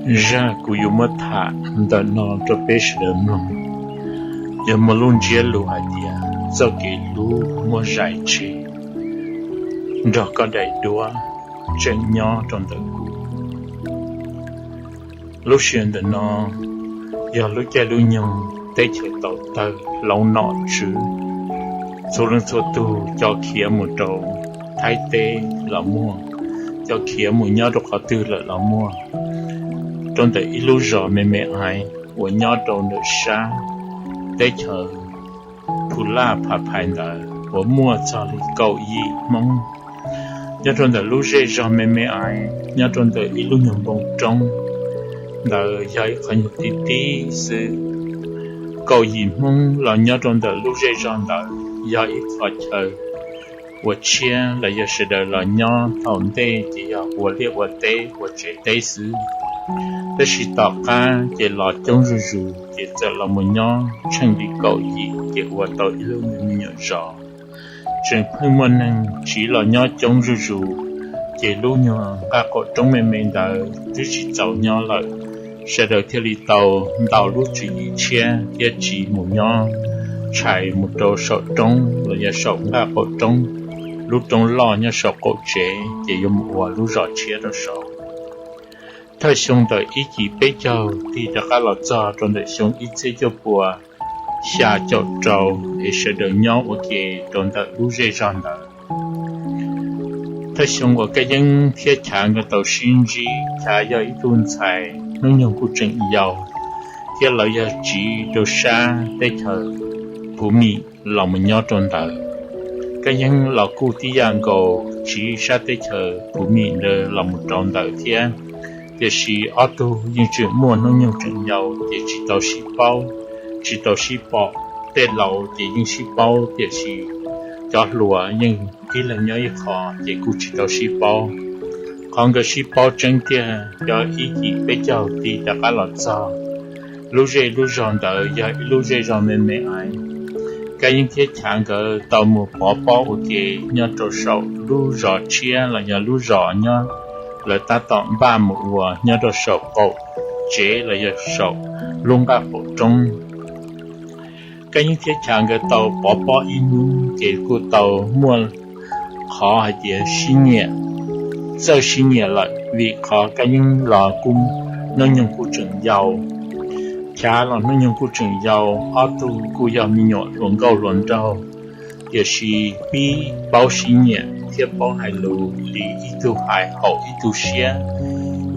Zaj kuv yuav muab tham ntawm no rau peb sawv daws mloog, yog muaj lub ntsiab lus hais tias txoj kev hlub muab zais tseg nrog koj daim duab tseem nyob rau ntawm kuv. Lub sij hawm ntawm no yog lub caij lub nyoog teb chaws tau tawg hloov nom tswv, txhua leej txhua tug cov khiav mus rau Thaib teb los muaj, cov khiav mus nyob rau qhov twg lawm los muaj. Rau ntawm ib lub zos me me aiv uas nyob rau ntawm sab teb chaws Phu Laj Pha Phais ntawd uas muaj txog li kaum yim Hmoob, nyob rau ntawm lub zej zog me me aiv nyob rau ntawm ib lub nyuag npoo roob ntawd yog ib qhov nyuag tib tib xwb. Kaum yim Hmoob los nyob rau ntawm lub zej zog ntawd yog ib qho chaw uas tshiab los yog sawv daws los nyob thaum ntej ces yog ua liaj ua teb ua tsev teb xwb. Tab sis tom qab ces los coob zuj zus ces txawm los mus nyob tsheej li kaum yim ces ua tau ib lub me nyuam zos. Tseem pheej muaj neeg tsiv los nyob coob zuj zus, ces lub nyuag nqaj qaum roob me me ntawd twb tsis txaus nyob lawm, sawv daws thiaj li tau ntaus lub tswv yim tshiab thiab tsiv mus nyob tshais mus rau saum roob los yog saum nqaj qaum roob, lub roob loj nyob saum qaum tsev ces yuav mus ua lub zos tshiab rau saud. Thawj xyoo ntawm ib cim peb caug tig rov qab los txog rau ntawm xyoo ib txhiab cuaj pua xya caum rau es sawv daws nyob ua ke rau ntawm lub zej zog ntawd. Thawj xyoo uas Kab Yeeb thiab Chav nkawd tau sib ntsib, Chav yog ib tug ntxhais hnub nyoog kuj tseem yau thiab lawv yog tsiv rau sab teb chaws Phuv Mim los mus nyob rau ntawd. Kab Yeeb los kuj tib yam nkaus, tsiv sab teb chaws Phuv Mim ntawd los mus rau ntawd thiab. Tiam sis ob tug yeej tseem muaj hnub nyoog tseem yau ces tsis tau sib paub, tsis tau sib pom. Tej laus ces yeej sib paub tiam sis cov hluas yeej ib leeg nyob ib qho ces kuj tsis tau sib paub. Qhov nkawd sib paub tseeb tiag yog ib cim peb caug tig rov qab los txog. Lub zej lub zog ntawd yog ib lub zej zog me me aiv. Kab Yeeb thiab Chav nkawd tau mus pov pob ua ke nyob rau saum lub zos tshiab los yog lub zos nyob lawv tab tom npaj mus ua nyob rau saum qaum tsev los yog saum lub nqaj qaum roob. Kab Yeeb thiab Chav nkawd tau pov pob ib hnub ces kuj tau muaj qhov hais tias sib nyiam, txawj sib nyiam lawm vim qhov Kab Yeeb los kuj hnub nyoog kuj tseem yau, Chav los hnub nyoog kuj tseem yau, ob tug kuj yog me nyuam hluas nkauj hluas nraug, tiam sis pib paub sib nyiam thiab paub hais lus li ib tug hais haum ib tug siab,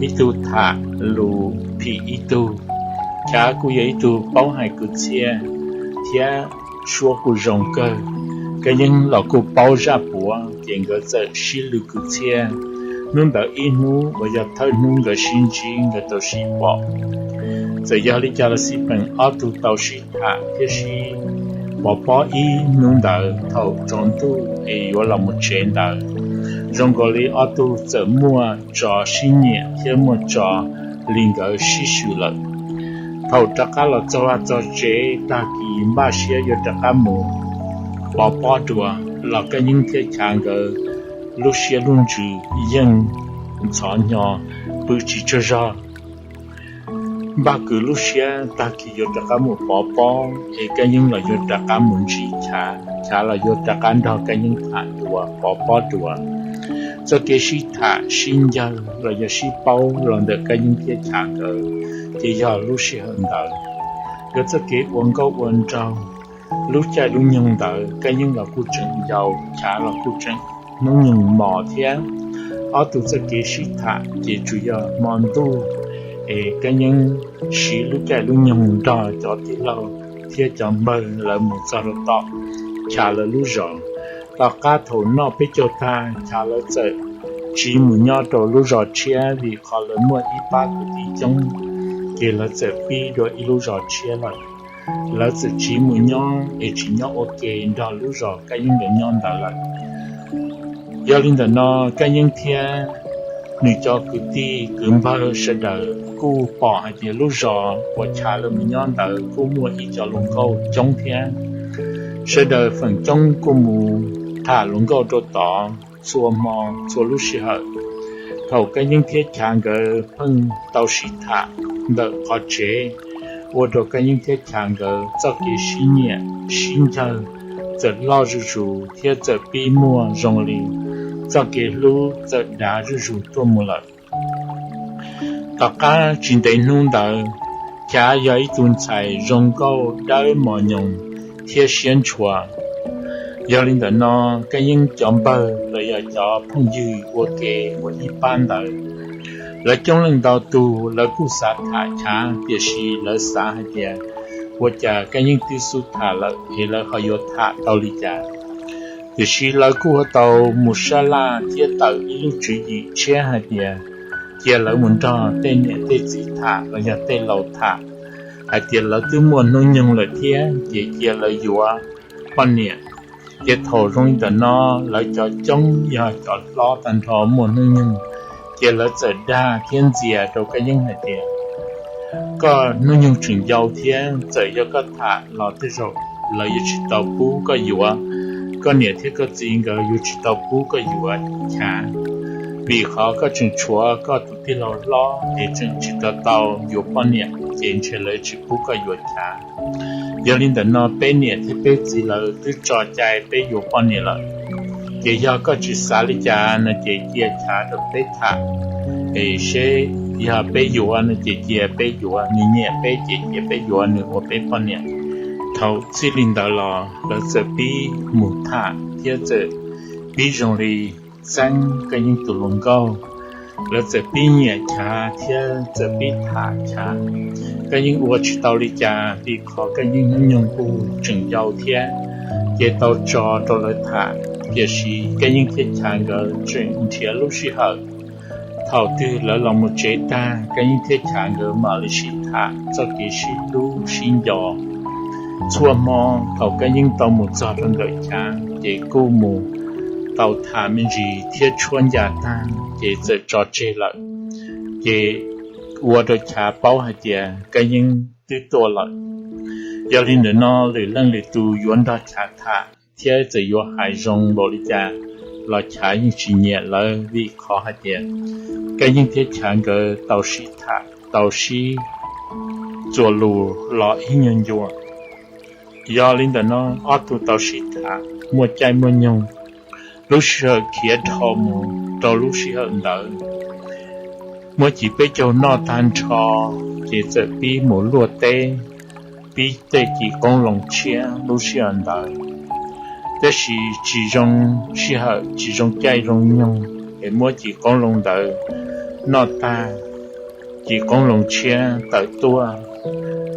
ib tug tham lus phim ib tug. Chav kuj yog ib tug paub hais kwv txhiaj thiab suab kuj zoo kawg. Kab Yeeb los kuj paub zaj puav ces nkawd txawm sib lw kwv txhiaj. Hnub ntawd ib hnub uas yog thawj hnub nkawd sib ntsib nkawd tau sib pom. Txawm yog li cas los xij peem ob tug tau sib tham thiab sib pov pob ib hnub ntawd thaum tsaus ntuj es yuav los mus tsev ntawd, zoo nkaus li ob tug txawm muaj tso sib nyiam thiab muaj tso li nkawd sib swm lawm. Thaum rov qab los txog vaj txog tsev tag kis npaj siab yuav rov qab mus pov pob dua los Kab Yeeb thiab Chav nkawd lub siab lub ntsws yeej ntxhov hnyo pw tsis tsaug zog. Npaj kwv lub siab tag kis yuav rov qab mus pov pob es Kab Yeeb los yuav rov qab mus ntsib Chav, Chav los yuav rov qab nrog Kab Yeeb tham dua pov pob dua. Txoj kev sib tham sib ncawg los yog sib paub los ntawm Kab Yeeb thiab Chav nkawd ces yog lub sij hawm ntawd. Yog txoj kev ua nkauj ua nraug, lub caij lub nyoog ntawd Kab Yeeb los kuj tseem yau, Chav los kuj tseem hnub nyoog mos thiab. Ob tug txoj kev sib tham ces tsuas yog hmo ntuj es Kab Yeeb siv lub caij lub nyoog nrog cov tij laug thiab cov npawg lawv mus txog rau tom Chav lawv lub zos. Tom qab thaum noj peb caug tag Chav lawv txawm tsiv mus nyob rau lub zos tshiab vim qhov lawv muaj ib pab kwv tij coob, ces lawv txawm pib dua ib lub zos tshiab lawm. Lawv txawm tsiv mus nyob es tsis nyob ua ke nrog lub zos Kab Yeeb nkawd nyob ntawd lawm. Yog li ntawm no Kab Yeeb thiab nws cov kwv tij kwv npawg sawv daws kuj pom hais tias lub zos uas Chav lawv mus nyob ntawd kuj muaj ib co hluas nkauj coob thiab. Sawv daws feem coob kuj mus tham hluas nkauj rau tod txhua hmo txhua lub sij hawm. Thaum Kab Yeeb thiab Chav nkawd pheej tau sib tham ntawm qhov tsev, ua rau Kab Yeeb thiab Chav nkawd txoj kev sib nyiam sib ncaws txawm loj zuj zus thiab txawm pib muaj zoo li txoj kev hlub txawm dav zuj zus tuaj mus lawm. Tom qab tsis ntev hnub ntawd, Chav yog ib tug ntxhais zoo nkauj dawb mos nyoos thiab siab ntshua. Yog li ntawm no, Kab Yeeb cov npawg los yog cov phooj ywg ua ke ua ib pab ntawd, lawv coob leej ntau tus lawv kuj xav tham Chav, tiam sis lawv xav hais tias ua cas Kab Yeeb twb xub tham lawm es lawv ho yuav tham tau li cas. Tiam sis lawv kuj ua tau mus sab laj thiab tawm ib lub tswv yim tshiab hais tias cia lawv mus nrog tej niam tej txiv tham los yog tej laus tham hais tias lawv twb muaj hnub nyoog lawm thiab ces cia lawv yuav poj niam. Ces thaum zoo li ntawm no, lawv cov coob yog cov hlob tag nrho muaj hnub nyoog, ces lawv txawm dag thiab ntxias rau Kab Yeeb hais tias, koj hnub nyoog tseem yau thiab txawm yog koj tham los tej zaum lawv yuav tsis tau pub koj yuav, koj niam thiab koj txiv nkawd yuav tsis tau pub koj yuav Chav, vim qhov koj tseem tshuav koj tus tij laug hlob es tseem tsis tau tau yuav poj niam ces ntshe lawv tsis pub koj yuav Chav. Yog li ntawm no peb niam thiab peb txiv lawv twb tso cai peb yuav poj niam lawm. Ces yog koj tsis xav li cas no ces cia Chav rau peb tham, es seb yog peb yuav no ces cia peb yuav, nws nyiam peb ces cia peb yuav nws ua peb poj niam. Thaum txij li ntawd los lawv txawm pib mus tham thiab txawm pib zoo li txeeb Kab Yeeb tus hluas nkauj. Lawv txawm pib nyiam Chav thiab txawm pib tham Chav. Kab Yeeb ua tsis tau li cas vim qhov Kab Yeeb hnub nyoog kuj tseem yau thiab, ces tau tso rau lawv tham. Tiam sis Kab Yeeb thiab Chav nkawd tseem nrhiav lub sij hawm. Thaum twg lawv los mus tsev tag, Kab Yeeb thiab Chav nkawd mam li sib tham txoj kev sib hlub sib nco. Txhua hmo thaum Kab Yeeb tau mus txog rau ntawm Chav ces kuj mus tau tham me ntsis thiab tshuab ncas tag ces txawm tso tseg lawm. Ces ua rau Chav paub hais tias Kab Yeeb twb tuaj lawm. Yog li ntawm no lwm leej lwm tus yuav nrog Chav tham thiab txawm yuav hais zoo npaum li cas los Chav yeej tsis nyiam lawv vim qhov hais tias Kab Yeeb thiab Chav nkawd tau sib tham tau sib txuas lus los ib nyuag ncua. Yog li ntawm no ob tug tau sib tham muaj caij muaj nyoog, lub sij hawm khiav dhau mus rau lub sij hawm ntawd. Muab cim peb caug noj tag nrho ces txawm pib mus luaj teb, pib tej cim qoob loo tshiab lub sij hawm ntawd. Tab sis tsis zoo sij hawm tsis zoo caij zoo nyoog es muab cim qoob loo ntawd noj tag, cim qoob loo tshiab tawm tuaj,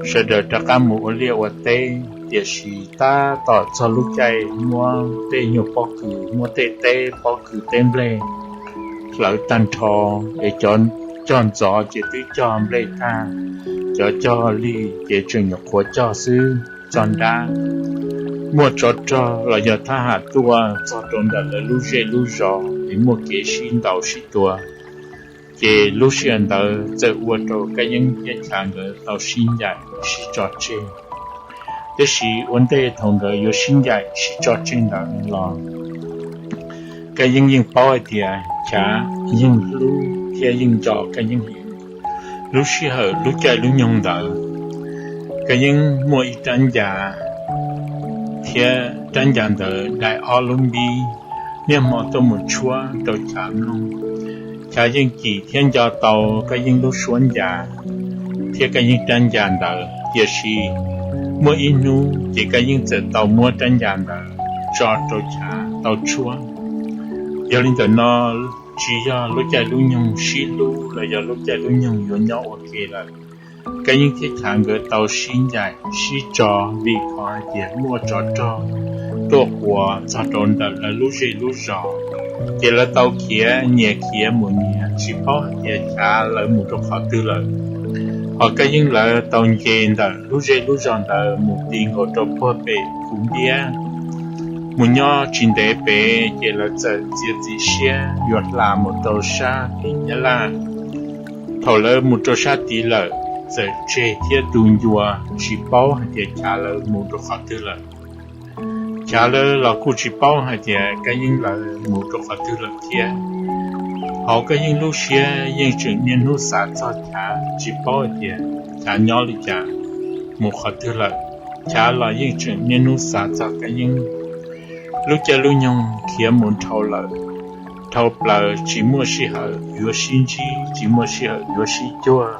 sawv daws rov qab mus ua liaj ua teb. Tiam sis tab tom txog lub caij muab tej nyuag pob kws, muab tej teb pob kws teb nplej hlawv tag nrho, es cov cog ntxov ces twb cog nplej tag, cov cog lig ces tseem nyuam qhuav cog xwb txog nrab. Muaj tsov rog los yog thab ham tuaj txog rau ntawm lawv lub zej lub zos es muaj kev sib ntaus sib tua. Ces lub sij hawm ntawd txawm ua rau Kab Yeeb thiab Chav nkawd tau sib ncaim sib tso tseg. Tiam sis ua ntej thaum nkawd yuav sib ncaim sib tso tseg ntawd los Kab Yeeb yeej paub hais tias Chav yeej hlub thiab yeej nco Kab Yeeb heev. Lub sij hawm lub caij lub nyoog ntawd, Kab Yeeb muaj ib rab ncas thiab rab ncas ntawd dai ob lub npib, niaj hmo tuaj mus tshuab rau Chav mloog. Chav yeej cim thiab nco tau Kab Yeeb lub suab ncas thiab Kab Yeeb rab ncas ntawd. Tiam sis muaj ib hnub ces Kab Yeeb txawm tau muab rab ncas ntawd tso rau Chav tau tshuab. Yog li ntawm no, tsis yog lub caij lub nyoog sib hlub los yog lub caij lub nyoog yuav nyob ua ke lawm. Kab Yeeb thiab Chav nkawd tau sib ncaim sib tso vim qhov hais tias muaj tsov rog tuaj quas txog rau ntawm lawv lub zej lub zos, ces lawv tau khiav nyias khiav mus nyias, tsis paub hais tias Chav lawv mus rau qhov twg lawm. Hos Kab Yeeb lawv tau nce ntawm lub zej lub zos ntawd mus ti nkaus rau puag pem Kuv Ntiab, mus nyob tsis ntev pem ces lawv txawm txiav txim siab yuav hla mus rau sab tim Nyab Laj. Thaum lawv mus rau sab tid lawm, txawm tseg thiab tu ncua, tsis paub hais tias Chav lawv mus rau qhov twg lawm. Chav lawv los kuj tsis paub hais tias Kab Yeeb lawv mus rau qhov twg lawm thiab. Hauv Kab Yeeb lub siab yeej tseem niaj hnub xav txog Chav, tsis paub hais tias Chav nyob li cas, mus qhov twg lawm, Chav los yeej tseem niaj hnub xav txog Kab Yeeb. Lub caij lub nyoog khiav mus dhau lawm, dhau plaws tsis muaj sij hawm yuav sib ntsib, tsis muaj sij hawm yuav sib cuag.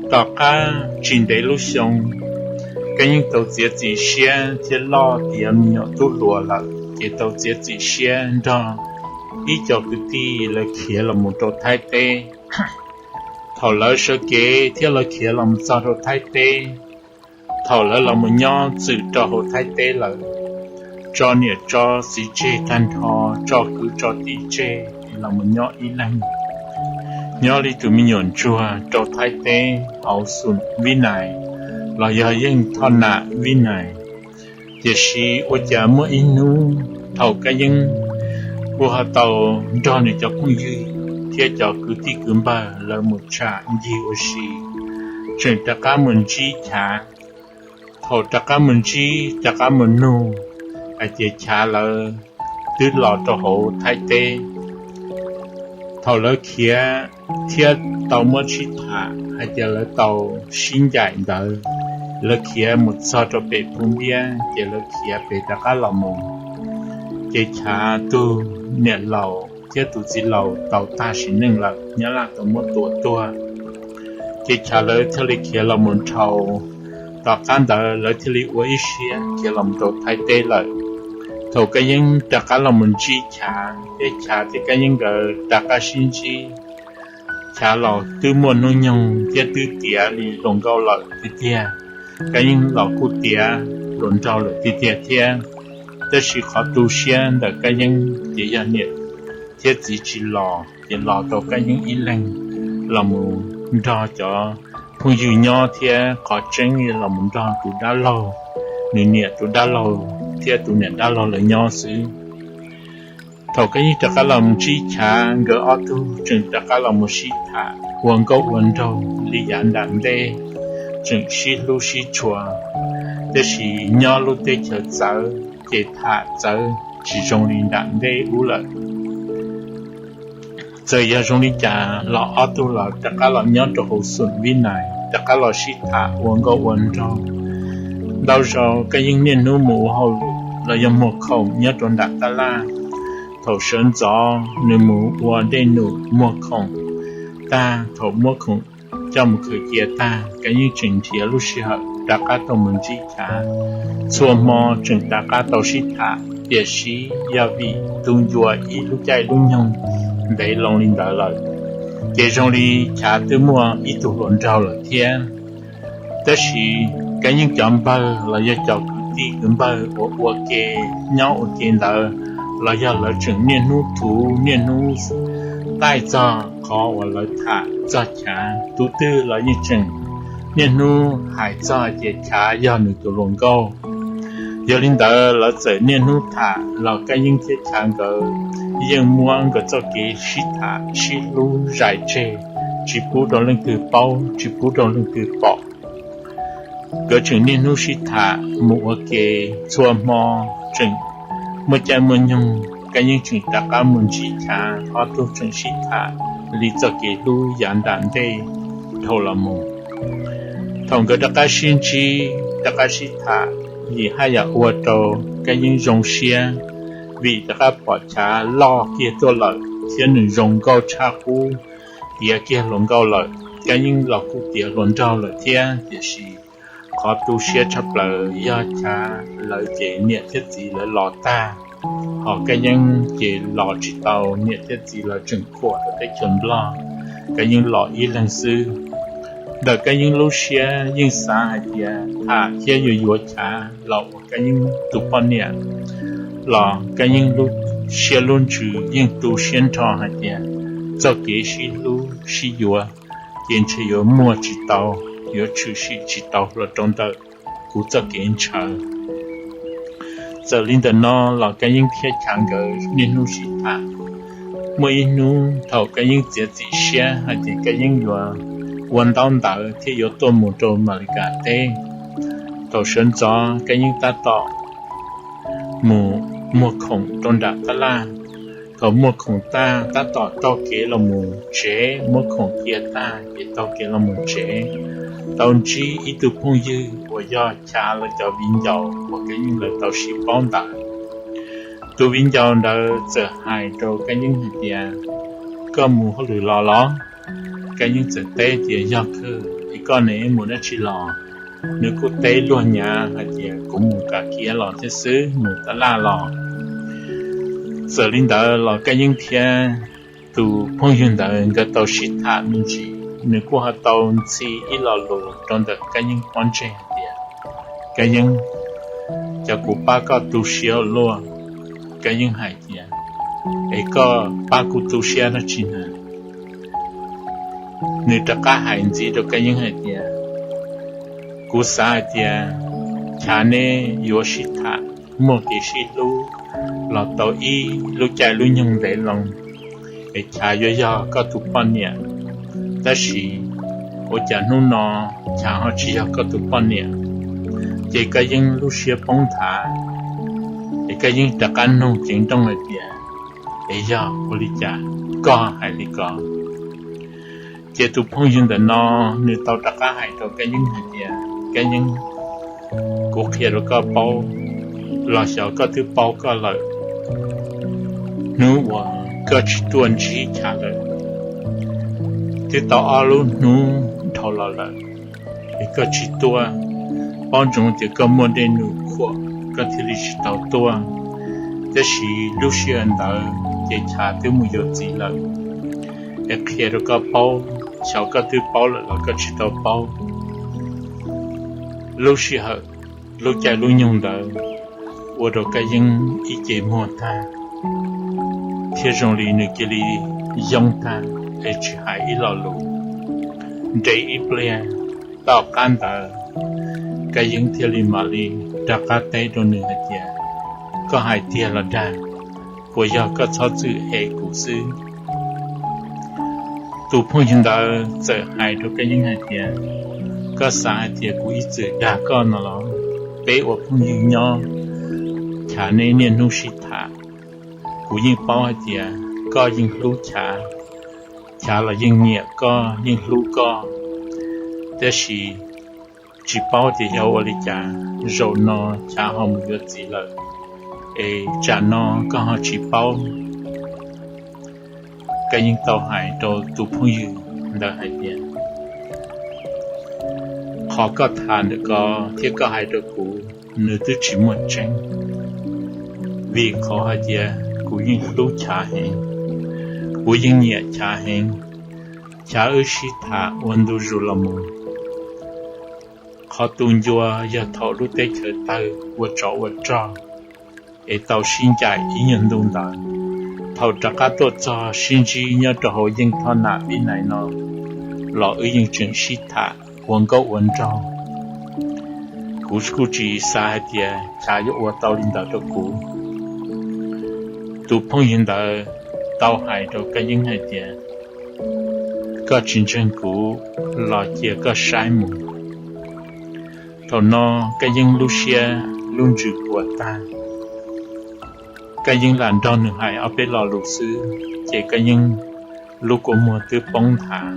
Tom qab tsis ntev lub xyoo, Kab Yeeb tau txiav txim siab thiab loj tiav me nyuam tub hluas lawm, ces tau txiav txim siab nrog ib co kwv tij lawv khiav los mus rau Thaib teb. Thaum lawv sawv kev thiab lawv khiav los mus txog rau Thaib teb, thaum lawv los mus nyob txwm rau hauv Thaib teb lawm, tso niam tso txiv tseg tag nrho, tso kwv tso tij tseg es los mus nyob ib leeg, nyob li tus me nyuam ntsuag rau Thaib teb hauv xum Vib Nais, los yog yeej thoj nam Vib Nais. Tiam sis ua cas muaj ib hnub thaum Kab Yeeb kuj ho tau nrog nws cov phooj ywg thiab cov kwv tij kwv npawg lawv mus tsham ncig ua si, tseem rov qab mus ntsib Chav. Thaum rov qab mus ntsib, rov qab mus nug hais tias Chav lawv twb los rau hauv Thaib teb. Thaum lawv khiav thiab tau muab sib tham hais tias lawv tau sib ncaim ntawd, lawv khiav mus txog rau pem Phu Npiab ces lawv khiav pem rov qab los mus. Ces Chav tus niam laus thiab tus txiv laus tau tag sim neej lawm, Nyab Laj tau muab tua tuag. Ces Chav lawv thiaj li khiav los mus dhau. Tom qab ntawd lawv thiaj li ua ib siab khiav los mus rau Thaib teb lawm. Thaum Kab Yeeb rov qab los mus ntsib Chav thiab Chav thiab Kab Yeeb nkawd rov qab sib ntsib, Chav los twb muaj hnub nyoog thiab twb tiav li hluas nkauj lawm tiag tiag. Kab Yeeb los kuj tiav hluas nraug lawm tiag tiag thiab. Tab sis qhov tu siab ntawm Kab Yeeb ces yog niam thiab txiv tsis los, ces los rau Kab Yeeb ib leeg los mus nrog cov phooj ywg nyob thiab qhov tseeb los mus nrog tus dab laug, nws niam tus dab laug thiab tus niam dab laug lawv nyob xwb. Thaum Kab Yeeb rov qab los mus ntsib Chav, nkawd ob tug tseem rov qab los mus sib tham ua nkauj ua nraug li yav nram ntej, tseem sib hlub sib tshua. Tiam sis nyob lub teb chaws txawv ces tham txawv tsis zoo li nram ntej ub lawm. Txawm yog zoo li cas los ob tug los rov qab los nyob rau hauv xum Vib Nais, rov qab los sib tham ua nkauj ua nraug. Ntau zaus Kab Yeeb niaj hnub mus ua hauj lwm los yog muag khoom nyob rau nram tab laj. Thaum sawv ntxov nws mus ua dej num muag khoom tag, thaum muab khoom coj mus khaws cia tag, Kab Yeeb tseem nrhiav lub sij hawm rov qab tau mus ntsib Chav. Txhua hmo tseem rov qab tau sib tham, tiam sis yog vim tu ncua ib lub caij lub nyoog ntev loo li ntawd lawm, ces zoo li Chav twb muaj ib tug hluas nraug lawm thiab. Tab sis Kab Yeeb cov npawg los yog cov kwv tij kwv npawg uas ua ke nyob ua ke ntawd los yog lawv tseem niaj hnub thuv niaj hnub taij txog qhov uas lawv tham txog Chav. Tus twg los yeej tseem niaj hnub hais txog hais tias Chav yog nws tus hluas nkauj. Yog li ntawd lawv txawm niaj hnub tham los Kab Yeeb thiab Chav nkawd yeej muab nkawd txoj kev sib tham sib hlub zais tseg, tsis pub rau leej twg paub, tsis pub rau leej twg pom. Nkawd tseem niaj hnub sib tham mus ua ke, txhua hmo tseem muaj caij muaj nyoog Kab Yeeb tseem rov qab mus ntsib Chav, ob tug tseem sib tham li txoj kev hlub yav nram ntej dhau los mus. Thaum nkawd rov qab sib ntsib rov qab sib tham, vim haj yam ua rau Kab Yeeb zoo siab, vim rov qab pom Chav loj kiag tuaj lawm thiab nws zoo nkauj tshaj qub, tiav kiag hluas nkauj lawm. Kab Yeeb los kuj tiav hluas nraug lawm thiab, tiam sis qhov tu siab tshaj plaws yog Chav lawv ces niam thiab txiv lawv los tag, ho Kab Yeeb ces los tsis tau, niam thiab txiv lawv tseem khuam rau teb chaws Nplog, Kab Yeeb los ib leeg xwb. Ntawm Kab Yeeb lub siab yeej xav hais tias tham thiab yuav yuav Chav los ua Kab Yeeb tus poj niam, los Kab Yeeb lub siab lub ntsws yeej tu siab nrho hais tias txoj kev sib hlub sib yuav ces ntshe yuav muaj tsis tau, yuav tshwm sim tsis tau los rau ntawm kuv txoj kev ntshaw. Txawm li ntawm no los Kab Yeeb thiab Chav nkawd niaj hnub sib tham. Muaj ib hnub thaum Kab Yeeb txiav txim siab hais tias Kab Yeeb yuav ua ntaub ntawv thiab yuav tuaj mus rau Amelikas teb, thaum sawv ntxov Kab Yeeb tab tom mus muag khoom rau nram tab laj. los muag khoom tag tab tom taug kev los mus tsev, muab khoom cia tag ces taug kev los mus tsev, tau ntsib ib tug phooj ywg uas yog Chav lawv cov viv ncaus uas Kab Yeeb lawv tau sib paub ntawd. Tus viv ncaus ntawd txawm hais rau Kab Yeeb hais tias, Koj mus hauj lwm los los? Kab Yeeb txawm teb tias, Yog kawg, es koj ne, mus dab tsi los? Nws kuj teb luag nyav hais tias, Kuv mus kav kiab los thiab xwb, mus taj laj los. Txawm li ntawd los Kab Yeeb thiab tus phooj ywg ntawd nkawd tau sib tham me ntsis, nws kuj ho tau ntxhi ib lo lus rau ntawm Kab Yeeb pob ntseg hais tias, Kab Yeeb, cas kuv pab koj tu siab ua luaj. Kab Yeeb hais tias, Es koj pab kuv tu siab dab tsi na? Nws rov qab hais ntxiv rau Kab Yeeb hais tias, Kuv xav hais tias Chav neb yuav sib tham muaj kev sib hlub los tau ib lub caij lub nyoog ntev loo, es Chav yuav yog koj tus poj niam. Tab sis ua cas hnub no Chav ho tsis yog koj tus poj niam? Ces Kab Yeeb lub siab poob nthav, es Kab Yeeb rov qab nug ceev nrooj hais tias, Es yog ua li cas koj hais li ko? Ces tus phooj ywg ntawm no nws tau rov qab hais rau Kab Yeeb hais tias, Kab Yeeb, kuv qhia rau koj paub los xyov koj twb paub koj lawm, hnub uas koj tsis tuaj ntsib Chav lawm twb tau ob lub hnub dhau los lawm, es koj tsis tuaj. Paub ntsoov tias koj muaj dej num khuam koj thiaj li tsis tau tuaj, tab sis lub sij hawm ntawd ces Chav twb mus yuav txiv lawm. Es qhia rau koj paub, xyov koj twb paub lawm los koj tsis tau paub. Lub sij hawm, lub caij lub nyoog ntawd ua rau Kab Yeeb ib ce muag tag, thiab zoo li nws cia li yoob tag, es tsis hais ib lo lus. Nres ib pliag, tom qab ntawd Kab Yeeb thiaj li mam li rov qab teb rau nws hais tias, Koj hais tiag los dag? Puas yog koj txhob txwm hem kuv xwb? Tus phooj ywg ntawd txawm hais rau Kab Yeeb hais tias, Koj xav hais tias kuv ib txwm dag koj no los? Peb ua phooj ywg nyob, Chav neb niaj hnub sib tham, kuv yeej paub hais tias koj yeej hlub Chav, Chav los yeej nyiam koj, yeej hlub koj. Tab sis tsis paub tias yog ua li cas, zaum no Chav ho mus yuav txiv lawm, es tsam no koj ho tsis paub. Kab Yeeb tau hais rau tus phooj ywg ntawd hais tias, Qhov koj tham ntawm ko thiab koj hais rau kuv, nws twb tsis muaj tseeb, vim qhov hais tias kuv yeej hlub Chav heev, kuv yeej nyiam Chav heev. Chav wb sib tham ua ntu zus los mus, qhov tu ncua yog thaum lub teb chaws tawg ua tsov ua rog, es tau sib ncaim ib nyuag ntu ntawd. Thaum rov qab tuaj txog sib ntsib nyob rau hauv yeej thoj nam vib nais no los wb yeej tseem sib tham ua nkauj ua nraug. Kuv kuj tsis xav hais tias Chav yuav ua tau li ntawd rau kuv. Tus phooj ywg ntawd tau hais rau Kab Yeeb hais tias, Koj tsis ntseeg kuv los cia koj saib mus. Thaum no Kab Yeeb lub siab lub ntsws puas tag. Kab Yeeb lam nrog nws hais ob peb lo lus xwb ces Kab Yeeb lub kua muag twb poob nthav.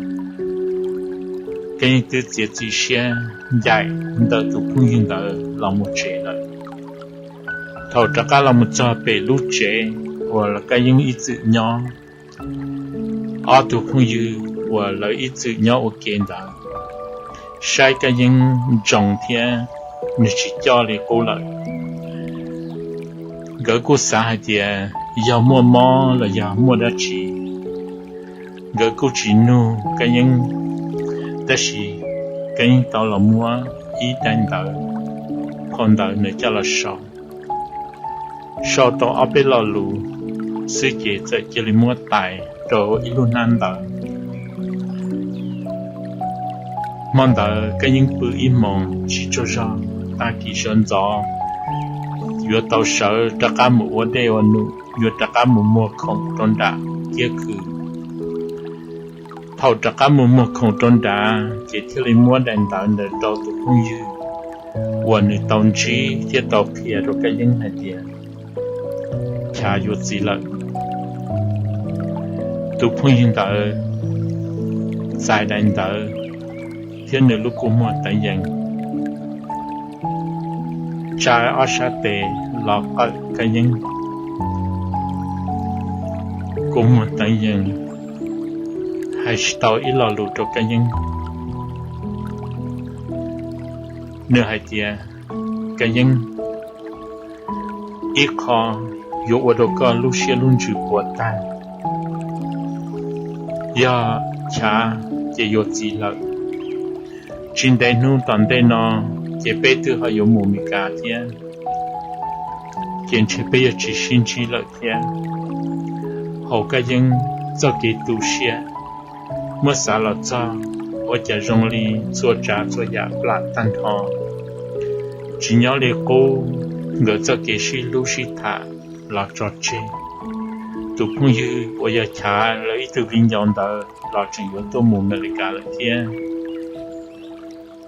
Kab Yeeb twb txiav txim siab ncaim ntawm tus phooj ywg ntawd los mus tsev lawm. Thaum rov qab los mus txog pem lub tsev uas Kab Yeeb ib txwm nyob, ob tug phooj ywg uas lawv ib txwm nyob ua ke ntawd saib Kab Yeeb ntsoov thiab nws tsis coj li qub lawm. Nkawd kuj xav hais tias yog muaj mob los yog muaj dab tsi, nkawd kuj tsis nug Kab Yeeb. Tab sis Kab Yeeb tau los muab ib daim ntawv, phau ntawv nws coj los sau. Sau tau ob peb lo lus xwb ces txawm cia li muab tais rau ib lub hnab ntawv. Hmo ntawd Kab Yeeb pw ib hmos tsis tsaug zog, tag kis sawv ntxov yuav tau sawv rov qab mus ua dej ua num, yuav rov qab mus muag khoom rau nram kiab khw. Thaum rov qab mus muag khoom rau nrad ces thiaj li muab daim ntawv ntawd rau tus phooj ywg uas nws tau ntsib thiab tau qhia rau Kab Yeeb hais tias Chav yuav txiv lawm. Tus phooj ywg ntawd txais daim ntawv thiab nws lub kua muag teev yees, tsa ob sab tes los qawm Kab Yeeb. Kua muag teev yees, hais tsis tau ib lo lus rau Kab Yeeb. Nws hais tias, Kab Yeeb, ib qho yuav ua rau koj lub siab lub ntsws puas tag. Yog Chav ces yuav txiv lawm. Tsis ntev hnub tom ntej no ces peb twb ho yuav mus Mes Kas thiab, ces ntshe peb yuav tsis sib ntsib lawm thiab. Hauv Kab Yeeb txoj kev tu siab, muab xav los txog ua cas zoo li txhua tsav txhua yam plam tag nrho. Tsis nyob li qub, nkawd txoj kev sib hlub sib tham los tso tseg. Tus phooj ywg uas yog Chav lawv ib tug viv ncaus ntawd los tseem yuav tuaj mus Mes Kas lawm thiab.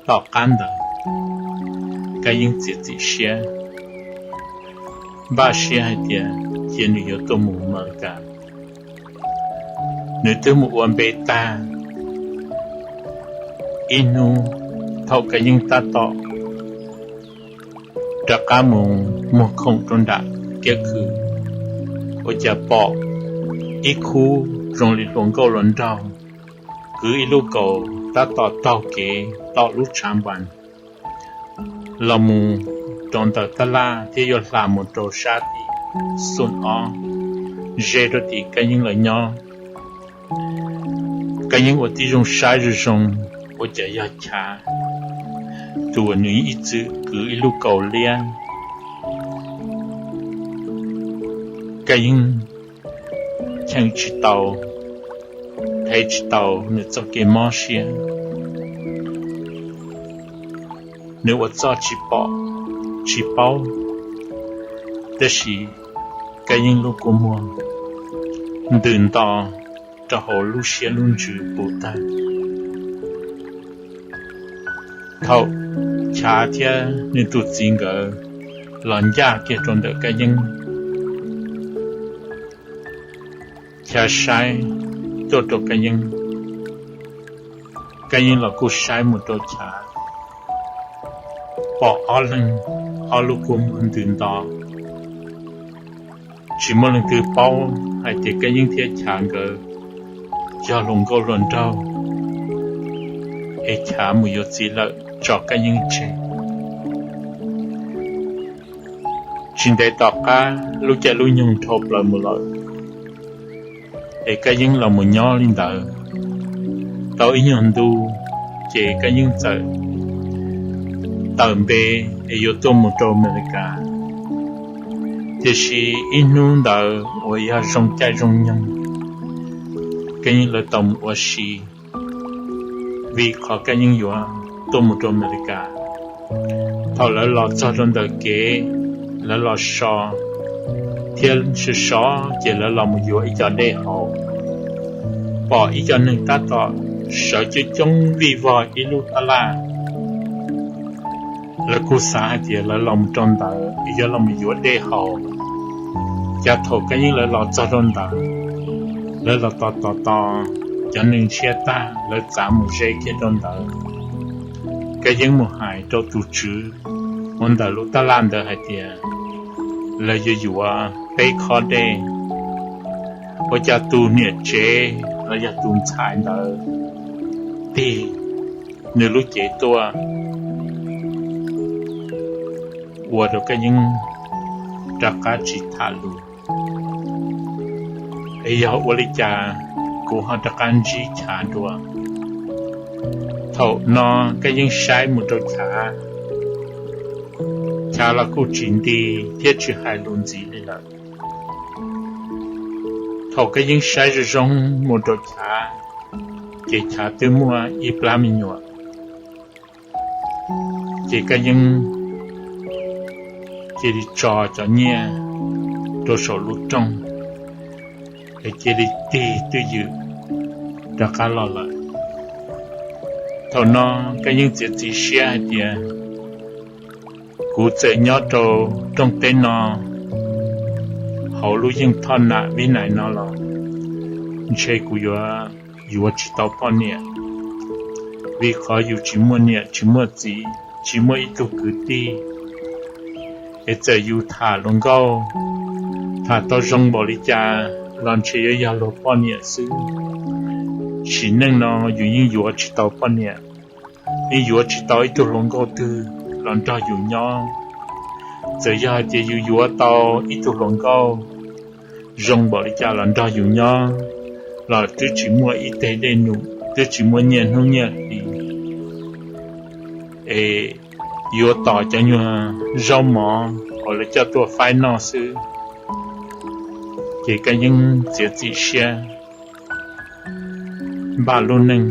Tom qab ntawd, Kab Yeeb txiav txim siab, npaj siab hais tias cia nws yuav tuaj mus Mes Kas. Nws twb mus ua npe tag ib hnub, thaum Kab Yeeb tab tom rov qab mus muag khoom rau nram kiab khw, ua cas pom ib khub zoo li hluas nkauj hluas nraug kwv ib lub kaus tab tom taug kev tom lub tshav npas los mus rau ntawm tab laj thiab yuav hla mus rau sab tim xum ob, ze rau tim Kab Yeeb lawv nyob. Kab Yeeb ua tib zoo saib zoo zoo, ua cas yog Chav, tus uas nws ib txwm kwv ib lub kaus liab. Kab Yeeb cheem tsis tau, thev tsis tau nws txoj kev mob siab. Nws ua txoj tsis pom tsis paub, tab sis Kab Yeeb lub kua muag ntws nto rau hauv lub siab lub ntsws puv tag. Thaum Chav thiab nws tus txiv nkawd los ncaj kiag rau ntawm Kab Yeeb, Chav saib tuaj rau Kab Yeeb, Kab Yeeb los kuj saib mus rau Chav, pom ob leeg ob lub kua muag ntws nto. Tsis muaj leej twg paub hais tias Kab Yeeb thiab Chav nkawd yog hluas nkauj hluas nraug, es Chav mus yuav txiv lawm tso Kab Yeeb tseg. Tsis ntev tom qab lub caij lub nyoog dhau plaws mus lawm, es Kab Yeeb los mus nyob li ntawd tau ib nyuag ntu, ces Kab Yeeb txawm tawm npe es yuav tuaj mus rau Amelikas. Tiam sis ib hnub ntawd uas yog zoo caij zoo nyoog, Kab Yeeb lawv tau mus ua si, vim qhov Kab Yeeb yuav tuaj mus rau Amelikas. Thaum lawv los txog rau ntawm kev, lawv los so thiab sov sov ces lawv los mus yuav ib co dej haus. Pom ib co neeg tab tom sawv coob coob vij vog ib lub tab laj. Lawv kuj xav hais tias lawv los mus rau ntawd es yuav los mus yuav dej haus. Cas thaum Kab Yeeb lawv los txog rau ntawd, lawv los tos tos tos cov neeg ntshiab tag, lawv txav mus ze kiag rau ntawd. Kab Yeeb mus hais rau tus tswv uas ntawm lub tab laj ntawd hais tias lawv yuav yuav peb khob dej. Ua cas tus niam tsev los yog tus ntxhais ntawd tig nws lub cev tuaj, ua rau Kab Yeeb rov qab tsis tham lus. Es yog ua li cas kuv ho rov qab ntsib Chav dua? Thaum no Kab Yeeb saib mus rau Chav, Chav los kuj tsis nti thiab tsis hais lus ntxiv li lawm. Thaum Kab Yeeb saib zoo zoo mus rau Chav, ces Chav twb muaj ib plab me nyuam. Ces Kab Yeeb cia li tso cov nyiaj rau saum lub rooj, es cia li tig twj ywm rov qab los lawm. Thaum no Kab Yeeb txiav txim siab hais tias, kuv txawm nyob rau rooj teb no hauv lub yeej thoj nam vib nais no los, ntshe kuv yuav yuav tsis tau poj niam, vim qhov yus tsis muaj niam tsis muaj txiv, tsis muaj ib tug kwv tij. Es txawm yus tham hluas nkauj, tham tau zoo npaum li cas los ntshe yuav yog luag poj niam xwb. Sim neej no yus yeej yuav tsis tau poj niam, yeej yuav tsis tau ib tug hluas nkauj twg los nrog yus nyob. Txawm yog hais tias yus yuav tau ib tug hluas nkauj zoo npaum li cas los nrog yus nyob, los twb tsis muaj ib teg dej num, twb tsis muaj nyiaj hnub nyiaj hli, es yuav tos cov nyuag zaub mov uas lawv coj tuaj faib noj xwb. Ces Kab Yeeb txiav txim siab npaj lub neej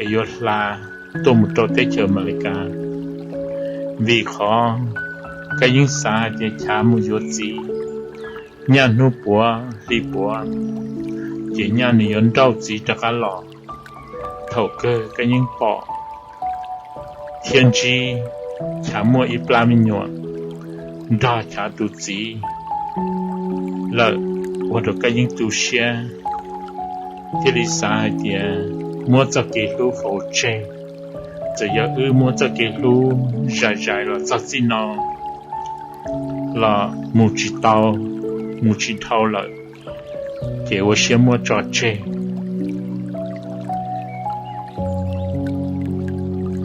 es yuav hla tuaj mus rau teb chaws Amelikas, vim qhov Kab Yeeb xav hais tias Chav mus yuav txiv, nyaj hnub puav hli puav, ces nyaj nws yuav nrauj txiv rov qab los. Thaum kawg Kab Yeeb pom thiab ntsib Chav muaj ib plab me nyuam nrog Chav tus txiv lawm, ua rau Kab Yeeb tu siab, thiaj li xav hais tias muab txoj kev hlub faus tseg. Txawm yog wb muab txoj kev hlub zais zais los txog txij no los mus tsis tau, mus tsis dhau lawm, ces ua siab muab tso tseg.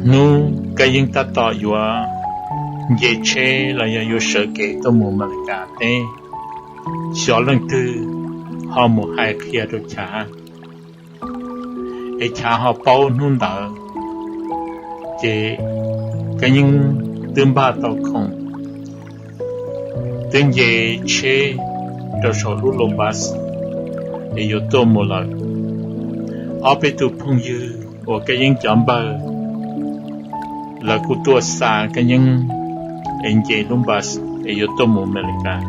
Hnub Kab Yeeb tab tom yuav nce tsheb los yog yuav sawv kev tuaj mus Amelikas teb, xyov leej twg ho mus hais qhia rau Chav, es Chav ho paub hnub ntawd, ces Kab Yeeb twb npaj tau khoom, twb nce tsheb rau saum lub lus npas es yuav tuaj mus lawm. Ob peb tug phooj ywg uas Kab Yeeb cov npawg, lawv kuj tuaj xa Kab Yeeb es nce lub npas es yuav tuaj mus Amelikas.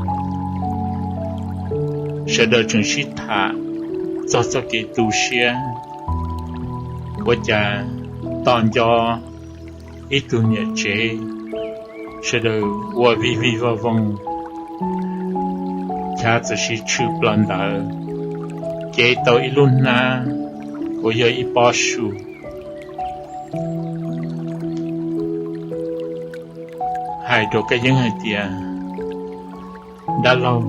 Sawv daws tseem sib tham txog txoj kev tu siab, ua cas tom nco ib tug niam tsev, sawv daws ua vij vij voog voog. Chav txawm siv tshwm plaws ntawd, cev tau ib lub hnab uas yog ib pob su, hais rau Kab Yeeb hais tias, Dab laug,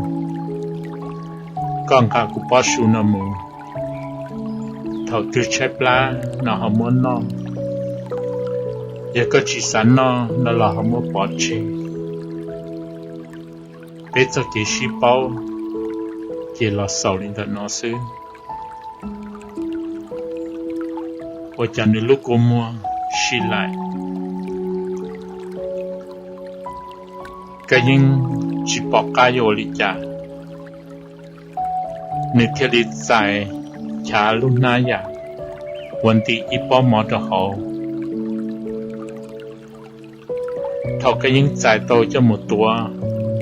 koj nqa kuv pob su no mus, thaum twg tshaib plab no ho muab noj, yog koj tsis xav noj no los ho muab pov tseg. Peb txoj kev sib paub ces los xaus li ntawm no xwb. Ua cas nws lub kua muag sib laim, Kab Yeeb tsis pom qab yuav ua li cas, nws thiaj li txais Chav lub hnab yam uas ntim ib pob mov rau hauv. Thaum Kab Yeeb txais tau coj mus tuav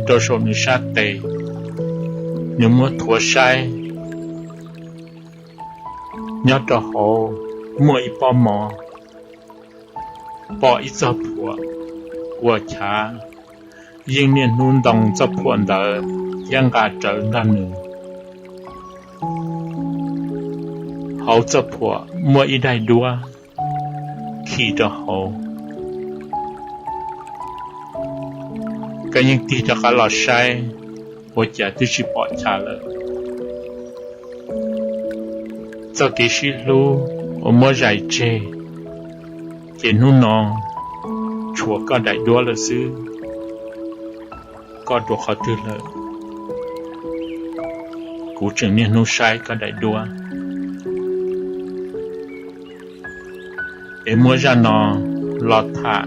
rau saum nws sab tes, nws muab thuav saib, nyob rau hauv muaj ib pob mov, pom ib txoj phuam uas Chav yeej niaj hnub ntoo txoj phuam ntawd thiab nqa rawv nrog nws. Hauv txoj phuam muaj ib daim duab khi rau hauv. Kab Yeeb tig rov qab los saib, ua cas twb tsis pom Chav lawm. Txoj kev sib hlub uas muab zais tseg, ces hnub no tshuav koj daim duab lawm xwb. Koj dua qhov twg lawm? Kuv tseem niaj hnub saib koj daim duab. Es muab zaj no los tham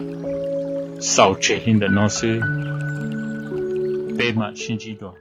xaus tseg li ntawm no xwb, peb mam sib ntsib dua.